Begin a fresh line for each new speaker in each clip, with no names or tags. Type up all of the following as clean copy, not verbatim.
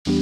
तर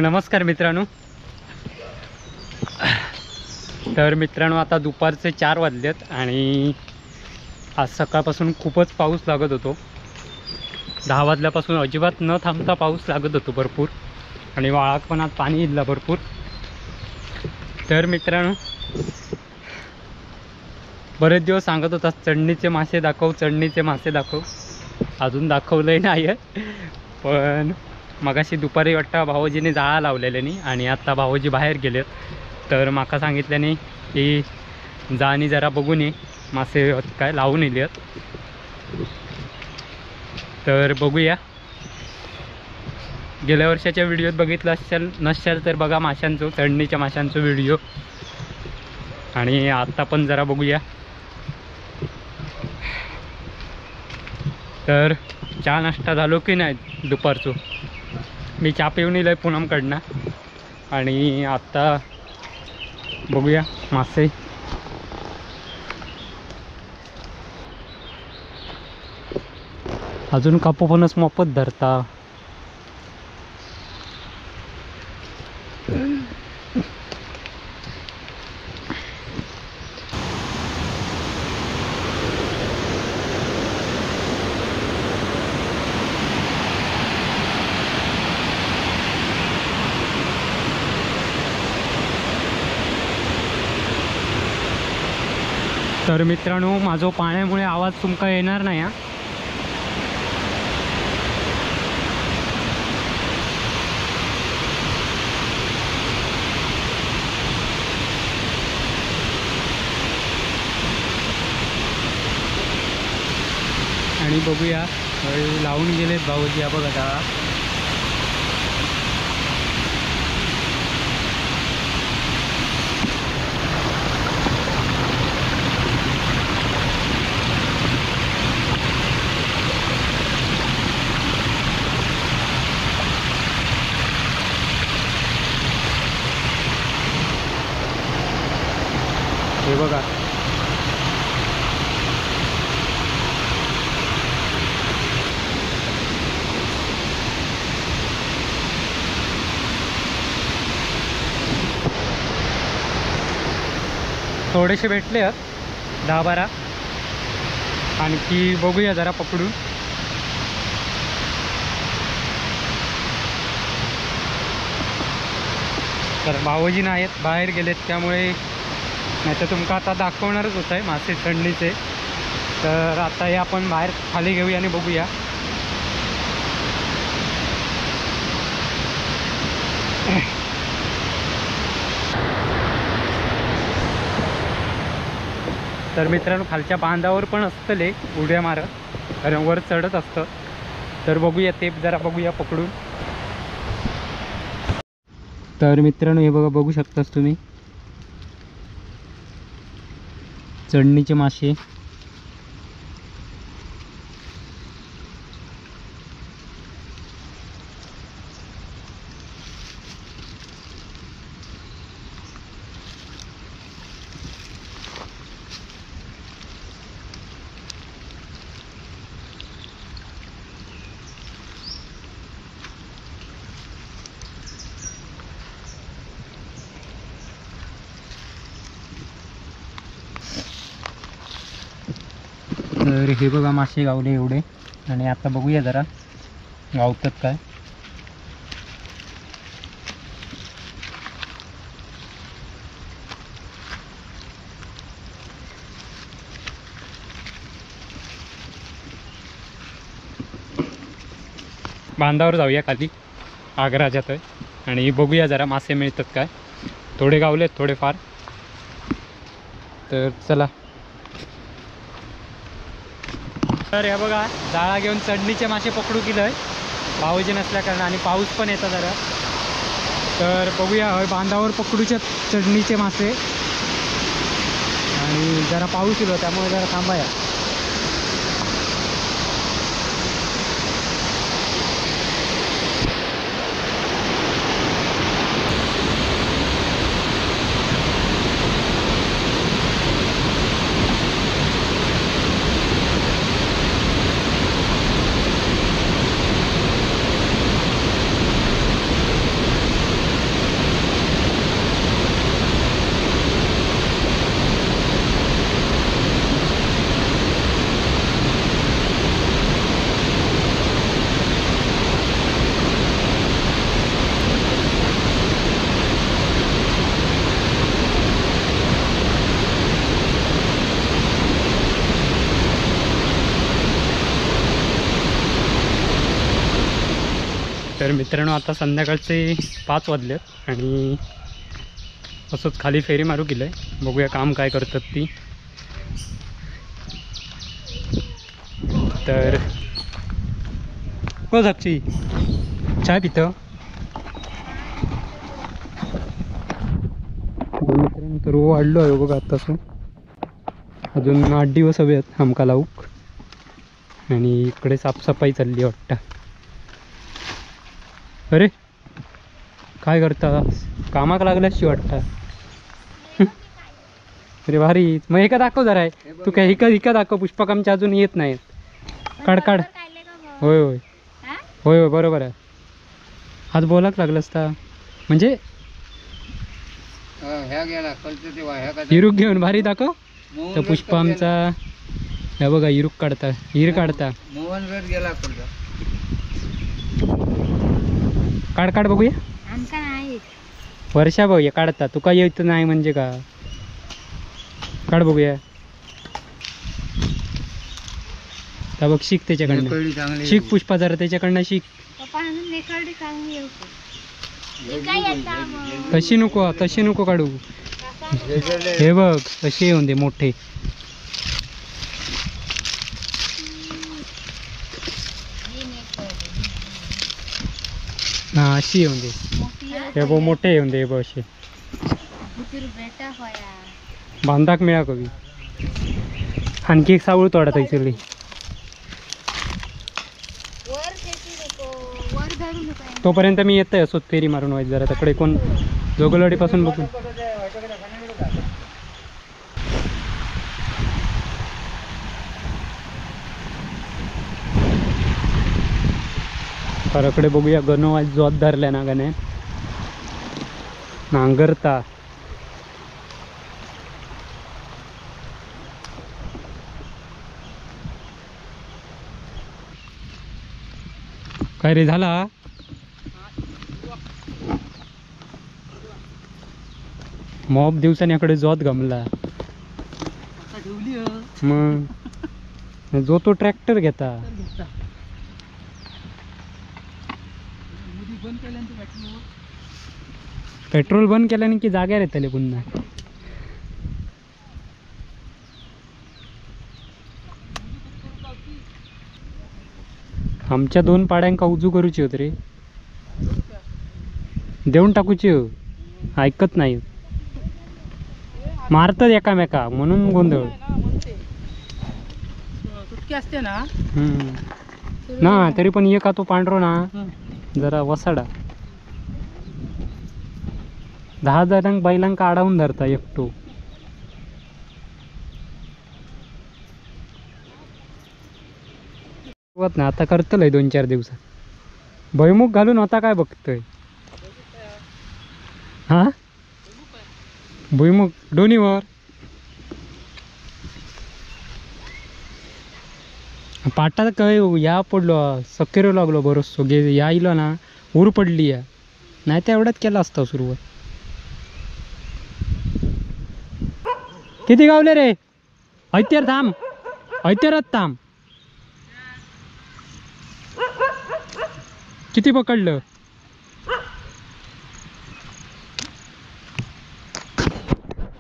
नमस्कार मित्रांनो. तर मित्रांनो आता दुपारचे 4 वाजलेत आणि आज सकाळपासून खूपच पाऊस लागत होतो. 10 वाजल्यापासून अजिबात न थांबता पाऊस लागत होतो भरपूर आणि वाळात पण आज पाणी इल्ला भरपूर. तर मित्रांनो बरेच दिवस सांगत होता चढणीचे मासे दाखव, चढणीचे मासे दाखव, अजून दाखवलंही नाही आहे. पण मगाशी दुपारी वाटतं भाऊजीने जाळा लावलेल्यानी आणि आत्ता भाऊजी बाहेर गेलेत, तर माका सांगितल्याने की जाणी जरा बघून ये मासे काय लावून येलेत. तर बघूया, गेल्या वर्षाच्या व्हिडिओत बघितलं असेल नसेल तर बघा माशांचो, चढणीच्या माशांचो व्हिडिओ. आणि आत्ता पण जरा बघूया. तर चहा नाश्ता झालो की नाही दुपारचो, मी चहा पिऊन येईल पूनमकडनं. आणि आत्ता बघूया मासे. अजून कापू पणच मोफत धरता. तर मित्रांनो माझो पाण्यामुळे आवाज तुमका येणार नाही हा. आणि बघूया लावून गेलेत भाऊजी, हा बघा जाळा. हे बघा थोडेसे भेटले आहेत 10-12, आणखी बघूया जरा पकडून. तर भाऊजी नाहीत, बाहेर गेलेत, त्यामुळे नाही तर तुमका आता दाखवणारच होत आहे मासे चढणीचे. तर आता हे आपण बाहेर खाली घेऊया आणि बघूया. तर मित्रांनो खालच्या बांधावर पण असतले उड्या मारत, कारण वर चढत असतं. तर बघूया ते जरा बघूया पकडून. तर मित्रांनो हे बघा, बघू शकतास तुम्ही चढणीचे मासे. तर हे बघा मासे गावले एवढे. आणि आता बघूया जरा गावतात काय. बांधावर जाऊया खाली आग्राच्या तर, आणि बघूया जरा मासे मिळतात काय. थोडे गावलेत थोडेफार. तर चला. तर हे बघा जाळा घेऊन चढणीचे मासे पकडू केलं भाऊजी नसल्या कारण, आणि पाऊस पण येतो जरा. तर बघूया बांधावर पकडूच्या चढणीचे मासे. आणि जरा पाऊस येतो त्यामुळे जरा थांबाया. तर मित्रांनो आता संध्याकाळचे 5 वाजलेत आणि असंच खाली फेरी मारू गेलं आहे. बघूया काम काय करतात ती. तर हो साक्षी चाय पितं मित्रांनो. तर वाढलो आहे बघा आत्तासून, अजून 8 दिवस हवे आहेत आमका लावूक. आणि इकडे साफसफाई चालली वाटतं. अरे काय करता, कामाक लागल्याशी वाटतं. अरे भारी, मग एका दाखव जरा, तू काय एका एका दाखव. पुष्पक आमच्या अजून येत नाहीत. काढ काढ. होय होय होय होय बरोबर आहे. आज बोलाक लागलं असता म्हणजे हिरूक घेऊन भारी दाखव. तर पुष्प आमचा ह्या बघा हिरूक काढता, हिर काढता. काढ काढ बघूया. वर्षा बघूया काढता, तुका येत नाही म्हणजे का. काढ बघूया. बघ शिक त्याच्याकडनं, शिक पुष्पा जरा त्याच्याकडनं शिक. तशी नको, तशी नको काढू. हे बघ तशी येऊन दे मोठे. हा अशी येऊन दे, हे बघ मोठे येऊन दे, हे बघ असे बांधाक मिळा कवी. आणखी एक सावळ तोडा थंयसरली. तोपर्यंत मी येतोय असोच फेरी मारून व्हायचं जरा तकडे कोण जोगलवाडीपासून बघून. परकडे बघूया गणो आज जोत धरल्या ना गणे नांगरता. काय रे झाला? मॉब दिवसांनी याकडे जोत गमला. मग जो तो ट्रॅक्टर घेता. पेट्रोल बंद केल्याने की जाग्यार येतले पुन्हा. आमच्या 2 पाड्यांका उजू करूची होत रे, देऊन टाकूची हो. ऐकत नाही, मारतात एकामेका म्हणून गोंधळ
असते ना.
ना तरी पण एका तो पांढरो ना जरा वसाडा. 10 जणांक बैलांका अडावून धरता एकटो. ना आता करतलय 2-4 दिवसात. भुईमुग घालून होता काय बघतोय. हा भुईमुग दोन्हीवर पाटात काय या पडलो सकेरो लागलो बरोचसो गे या इलो ना ऊर पडली या, नाही तर एवढ्यात केला असता सुरुवात. किती गावले रे? ऐतेर थांब, ऐतेरच थांब. किती पकडलं?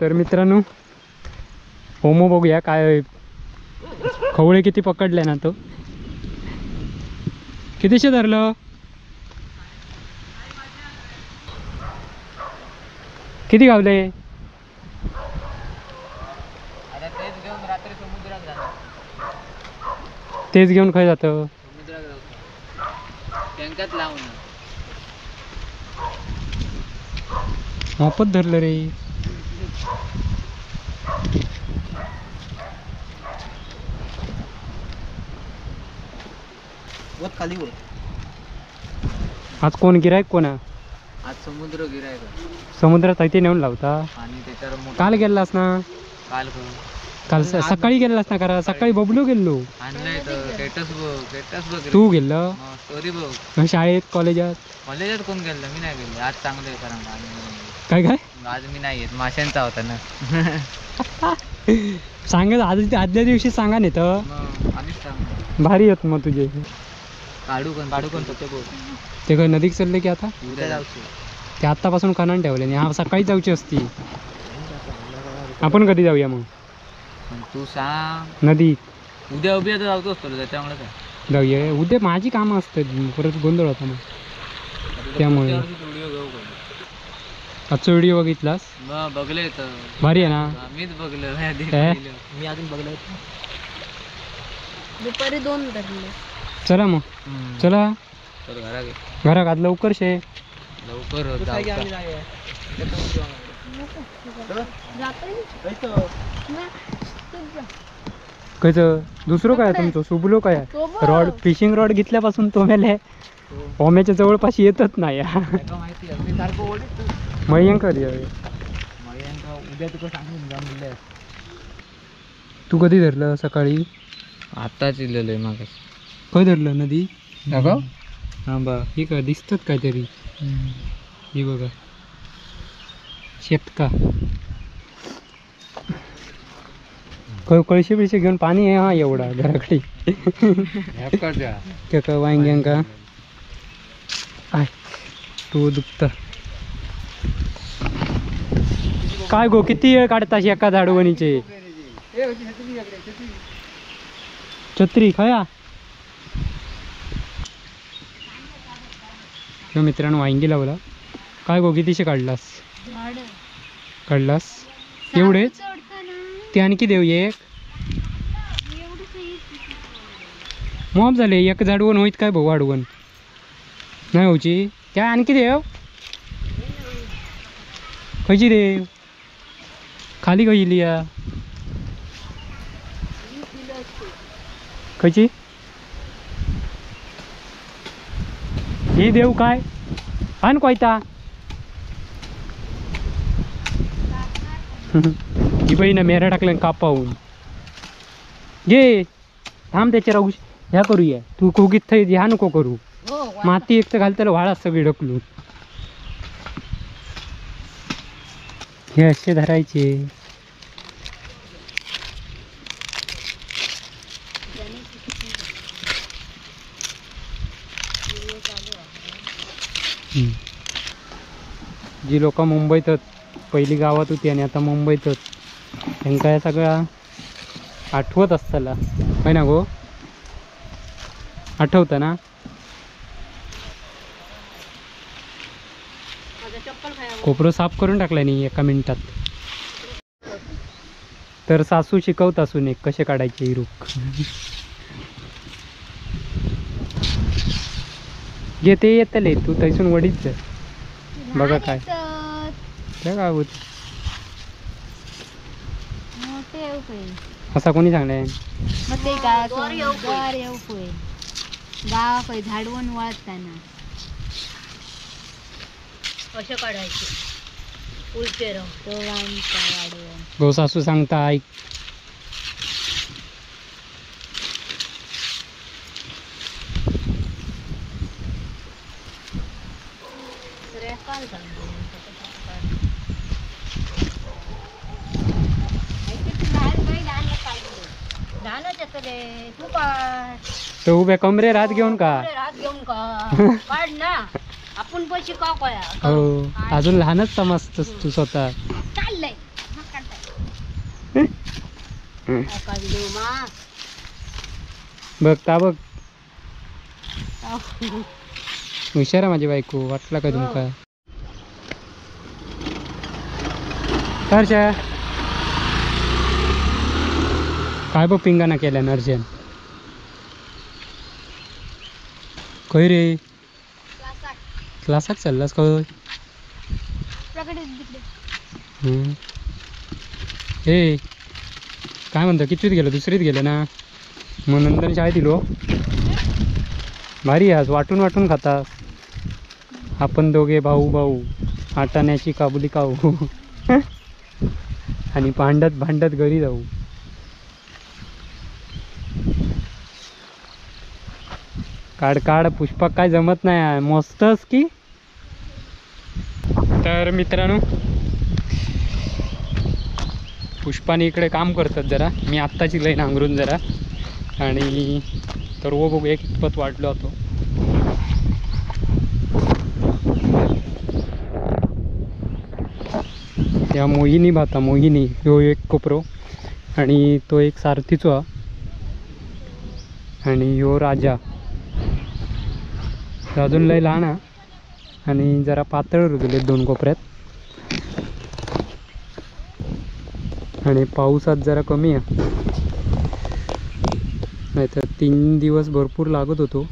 तर मित्रांनो होमो बघूया काय खवळे किती पकडले ना तो. कितीशे धरलं? किती गावले?
आता तेच घेऊन रात्री समुद्रात जाणार.
तेच घेऊन खय जातं?
समुद्रात जातो टँकात लावून.
मोफत धरलं रे.
खाली बोल.
आज कोण गिरायक कोण आहे?
आज समुद्र गिरायक.
समुद्रात ते नेऊन लावता.
आणि त्याच्यावर
काल गेलास ना?
काल
काल सकाळी गेलास ना? करा सकाळी बबलू गेलो.
आणलंय तर स्टेटस बघ, स्टेटस बघ.
तू गेलं
स्टोरी बघ.
शाळेत कॉलेजात?
कॉलेजात कोण गेलं? मी नाही गेलो. आज चांगलं आहे कारण
काय काय
आज मी नाही येत, माशांचा होता ना.
सांगत आज आदल्या दिवशी सांगा नाही तर
आधीच सांग.
भारी होत मग तुझे.
काढू काढू ते बघ.
ते काय नदीक चालले की आता?
उद्या जाऊची.
ते आत्तापासून खणून ठेवले नाही. हा सकाळी जाऊची असती. आपण कधी जाऊया मग?
तू सांग.
नदी
उद्या उभ्या जाऊच असतो त्याच्यामुळे काय
जाऊया उद्या. माझी कामं असतात परत गोंधळ होता मग त्यामुळे. आजचा व्हिडिओ बघितलास?
बघले तर
भारी आहे ना?
मीच बघलं. मी अजून बघलं.
दुपारी 2 धरले.
चला मग चला घरात आज लवकर शे
लवकर
खयचं दुसरं काय तुमचं सुबलो काय रॉड फिशिंग रॉड घेतल्यापासून तो मेले ओम्याच्या जवळपास येतच नाही. मयंक कधी तू कधी धरलं? सकाळी
आताच इलेलो मागास.
खंय धरलं? नदी दाखव.
हा बा
ही का दिसतात काहीतरी. ही बघा शेतका कळशी बिळशी घेऊन पाणी आहे हा एवढा घराकडे. का वांग्यांका I तू दुखत काय गो किती वेळ काढतास एका झाडवणीचे. छत्री खया. मित्रांनो वांगी लावला. काय गो कितीशे काढलास? काढलास एवढेच? ते आणखी देऊ एक मॉप झाले. एक झाडवण होईत काय भाऊ? वाढवण नाही होची. त्या आणखी देव खयची देव खाली खयली या खयची ही देव काय आण कोयता. ही बाई ना मेरा टाकल्या कापावून घे. थांब त्याच्या राहू ह्या करूया. तू कोगीत थंय ह्या नको करू. माती एक तर घालताना वाळा सगळी ढकलून. हे असे धरायचे. जी लोक मुंबईतच पहिली गावात होती आणि आता मुंबईतच त्यांका या सगळा आठवत असताला होय ना गो? आठवतं ना? कोपरो साफ करून टाकला नाही एका मिनिटात. तर सासू शिकवत असून एक कसे काढायचे रुख. घे ते येतले तू तैसून वडीच जा. बघा काय त्या काय होत असा कोणी सांगलाय?
मग ते गावाकडे झाडवून वळताना असे काढायचे उलटे तो वाढवून.
गो सासू सांगता ऐक. तो उभ्या कमरे रात घेऊन का?
रात घेऊन का काढ ना आपण पैसे का काय.
हो अजून लहानच समजतस तू स्वतः.
चाललंय
बघ ता बघ हुशार आहे माझी बायको. वाटला का तुमका? हर्षा काय बघ पिंगाना केल्या नर्जन. खंय रे क्लासाक चाललास खंय? ए काय म्हणतो कितवीत गेलो? दुसरीत गेलं ना मग नंतर शाळेत दिलो. भारी आज वाटून वाटून खातास. आपण दोघे भाऊ भाऊ आटाण्याची काबुली काऊ आणि भांडत भांडत घरी जाऊ. काढ काढ पुष्पा काय जमत नाही मस्तच की. तर मित्रांनो पुष्पाने इकडे काम करतात जरा. मी आत्ताची लई नांगरून जरा आणि तर वो बघूया कितपत वाढलो होतो. या मोहिनी भाता मोहिनी ह्यो एक कोपरो आणि तो एक सारथीचो हा आणि ह्यो राजा अजून लय लहान हा आणि जरा पातळ रुजले दोन कोपऱ्यात आणि पावसात जरा कमी आहे, नाहीतर 3 दिवस भरपूर लागत होतो।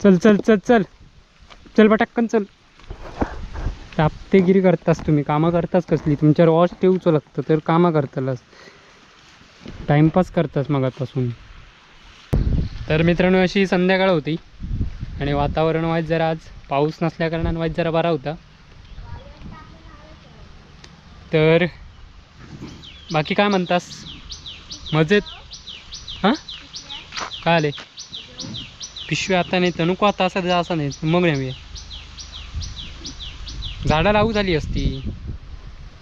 चल चल चल चल चल पटकन चल। राबतेगिरी करतास तुम्ही, कामं करतास कसली, तुमच्यावर वॉच ठेवूच लागतं तर कामं करतालास, टाइमपास करतास मगापासून। तर मित्रांनो अशी संध्याकाळ होती आणि वातावरण वाईज जरा आज पाऊस नसल्या कारणानं वाईज जरा बरा होता। तर बाकी काय म्हणतास, मजेत? हां काय आले पिशवी आता नाही तर नको, आता असं असं नाही मग नाही, झाडं लागू झाली असती,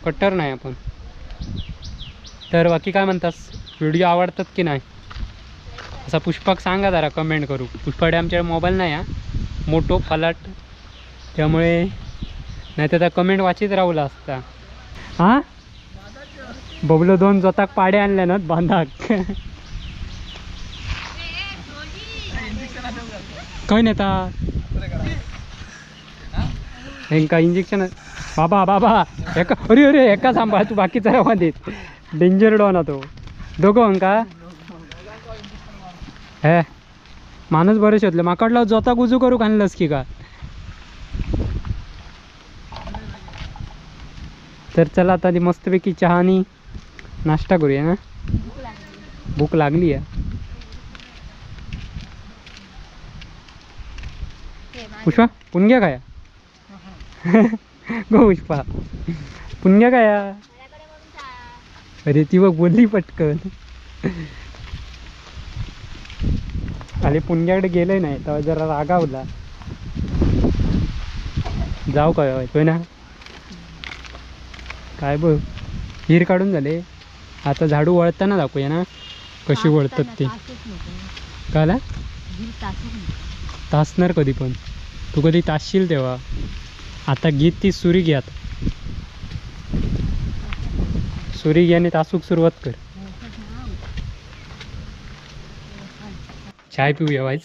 कट्टर नाही आपण। तर बाकी काय म्हणतास, व्हिडिओ आवडतात की नाही असा पुष्पाक सांगा जरा कमेंट करू। पुष्पाकडे आमच्याकडे मोबाईल नाही हा, मोठो फलाट, त्यामुळे नाही तर त्या कमेंट वाचित राहला असता। हां बबलो दोन जोताक पाडे आणले ना बांधाक खंय नेता हेंका इंजेक्शन बाबा बाबा एका, अरे अरे एका सांभाळ तू, बाकीचा रावा देत डेंजर डॉन तो दोघं हांका हे माणूस बरे शोधले माकडला जोता गुजू करूक आणलंस की का। तर चला आता ती मस्तपैकी चहा आणि नाश्ता करूया ना, भूक लागली आहे। पुष्पा पुणग्या काय गो पुष्पा पुणग्या काय, अरे ती बघ बोलली पटकन। अरे पुणग्याकडे गेले नाही तेव्हा जरा रागावला, जाऊ काय होय ना काय बघ हिर काढून झाले। आता झाडू वळताना दाखवूया ना कशी वळतात ते, काला तासणार कधी पण तू कधी तासशील तेव्हा। आता गीत ती सुरी घे, आता सुरी घे आणि तासूक सुरुवात कर। चाय पिऊया वाईज,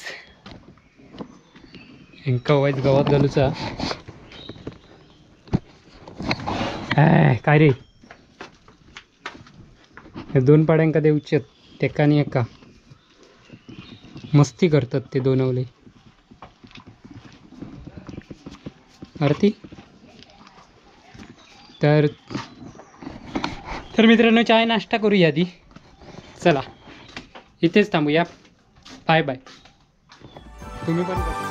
एंका वाईज गावात घालूचा। काय रे दोन पाड्यांका देऊचे एका आणि एका, मस्ती करतात ते दोनवले। आरती तर तर मित्रांनो चाय नाश्ता करूया आधी, चला इथेच थांबूया, बाय बाय। तुम्ही पण